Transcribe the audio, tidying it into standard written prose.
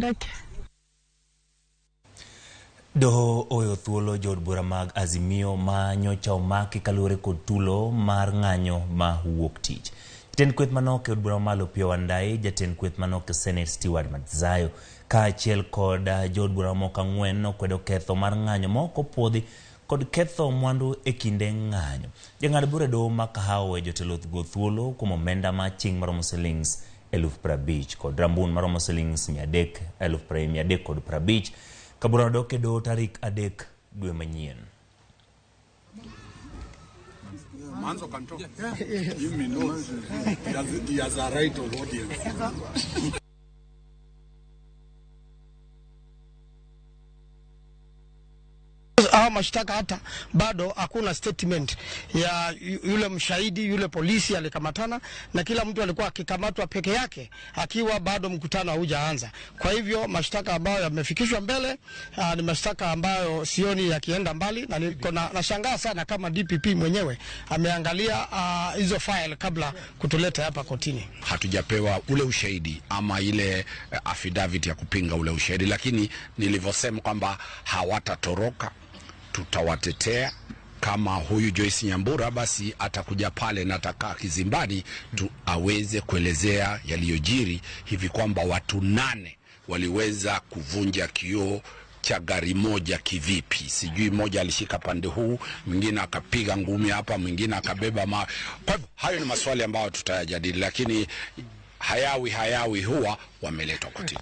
Ndeke. Doho oweyo thuolo jood bura mag Azimio ma nyocha omaki kaluwore kod tulo mar ng'anyo ma wuok tich. Jatend kweth manok e od bura mamalo Opiyo Wandayi, jatend kweth manok e Senate Stewart Madzayo kaachiel kod jood bura mamoko ang'wen okwedo ketho mar ng'anyo ma ok opuodhi kod ketho mwandu e kinde ng'anyo. Jang'ad bura e doho ma Kahawa oweyo jotelo go thuolo kuom omenda ma aching' maromo silings 50,000 kod rambun maromo silings 300 350,000 ka burano dok e doho tarik 3 dwe manyien. Manzo can talk. Give me notes. He has a right of audience. Hawa mashtaka hata bado hakuna statement ya yule mshahidi, yule polisi alikamatana, na kila mtu alikuwa akikamatwa peke yake akiwa bado mkutano haujaanza. Kwa hivyo mashtaka ambayo yamefikishwa mbele ni mashtaka ambayo sioni yakienda mbali, na niko na nashangaa sana kama DPP mwenyewe ameangalia hizo file kabla kutuleta hapa kotini. Hatujapewa ule ushahidi ama ile affidavit ya kupinga ule ushahidi, lakini nilivyosema kwamba hawatatoroka, tutawatetea. Kama huyu Joyce Nyambura basi atakuja pale na atakaa kizimbani tu aweze kuelezea yaliyojiri, hivi kwamba watu 8 waliweza kuvunja kioo cha gari moja kivipi? Sijui mmoja alishika pande huu, mwingine akapiga ngumi hapa, mwingine akabeba mawe. Kwa hivyo hayo ni maswali ambayo tutayajadili, lakini hayawi huwa wameletwa kotini.